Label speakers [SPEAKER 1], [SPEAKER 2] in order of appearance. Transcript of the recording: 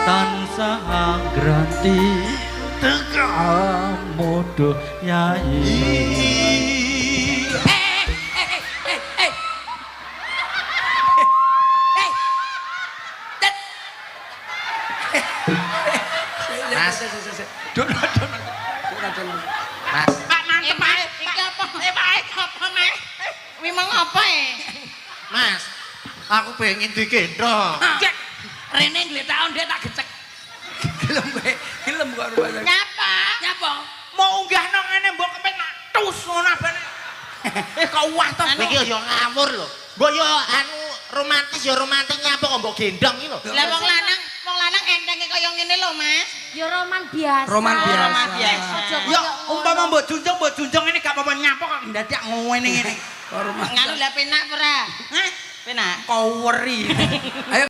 [SPEAKER 1] Tansah granti teka mudo yai.
[SPEAKER 2] Eh, eh, eh, eh, eh. Eh. Tet.
[SPEAKER 3] Mas.
[SPEAKER 2] Duk, duk, duk.
[SPEAKER 3] Mas.
[SPEAKER 2] Pak, mantep, Pak. Iki apa? Eh, Pak, apa, Mas? Wi mau apa eh?
[SPEAKER 3] Mas. Aku pengen digendong.
[SPEAKER 2] Cek. Rene ngletakon ndek tak gecek.
[SPEAKER 4] Gelem kowe, gelem kok rupanya.
[SPEAKER 2] Nyapa? Nyapa?
[SPEAKER 5] Mau unggah nang ngene mbok kepen tus ngono abane. Eh, kok wah to.
[SPEAKER 3] Kowe iki yo ngawur lho. Mbok yo anu romantis yo romantis, nyapa kok mbok gendong iki lho.
[SPEAKER 2] Lah wong lanang entenge kaya ngene lho, Mas.
[SPEAKER 6] Ya roman biasa.
[SPEAKER 4] Roman biasa.
[SPEAKER 2] Roman biasa.
[SPEAKER 6] Aja
[SPEAKER 5] Ya
[SPEAKER 6] kaya
[SPEAKER 5] umpama mbok junjung, mbok junjung ini gak apa-apa, nyapa kok ndadak ngene ngene.
[SPEAKER 4] Kok rumah.
[SPEAKER 2] Nganu lah penak ora?
[SPEAKER 5] Hah?
[SPEAKER 2] Penak.
[SPEAKER 5] Kau weri.
[SPEAKER 4] Ayo.